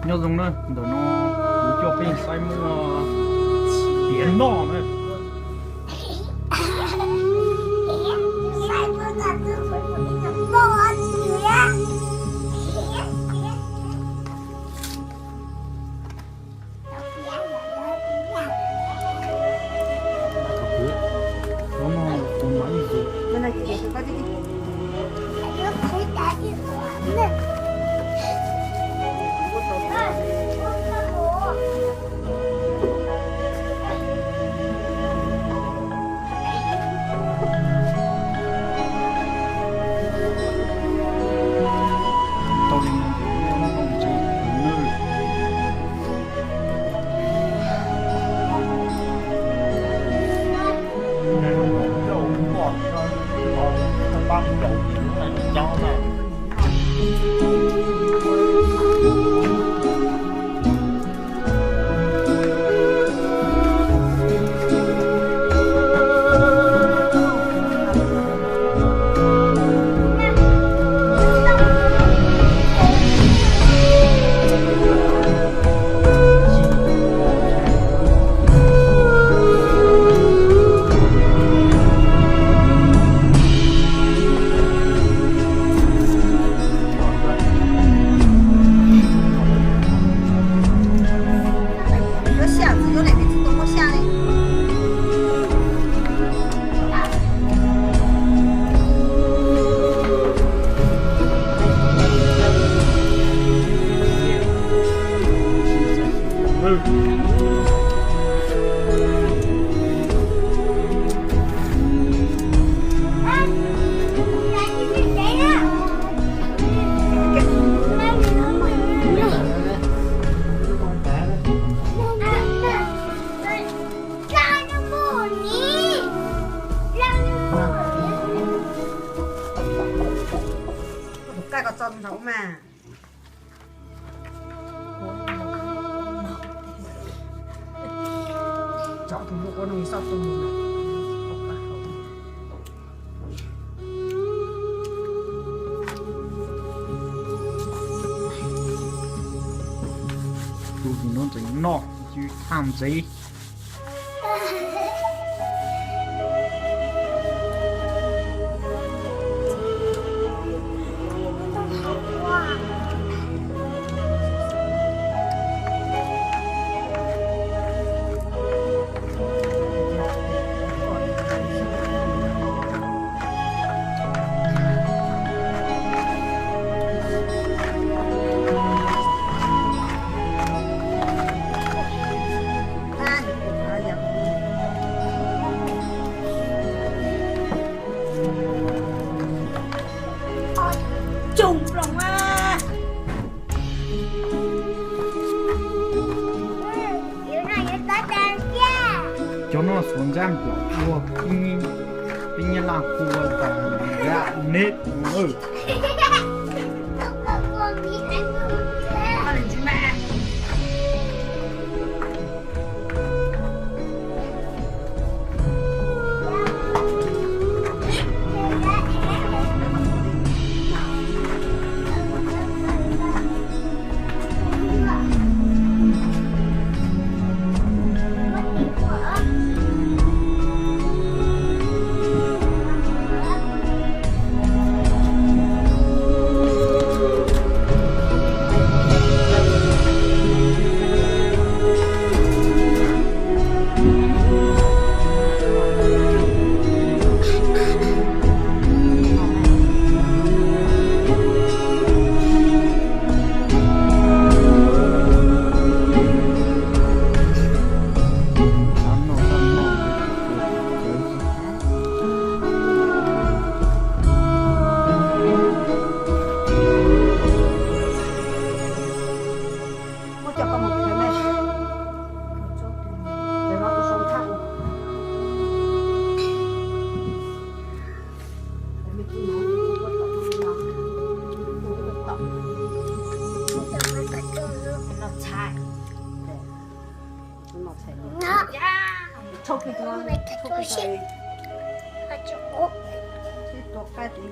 Nyob zoo na, ntawm no kuv coj peb saib muaj tiav noj na. Tus qaij ko tso nraud mas. Tso tus mus ua nws txoj tus mus. Tus tus no ntxeev noj, tus thaj ntxeev. Tsoom ploom a. Cov no xuas ntsab nplaum ua peb nyab laj hu ua tas nram neb. Muab cov ko mus khaws na. Cov no kuv sau thaj. Txhob pw, txhob pw, txhob pw, txhob pw.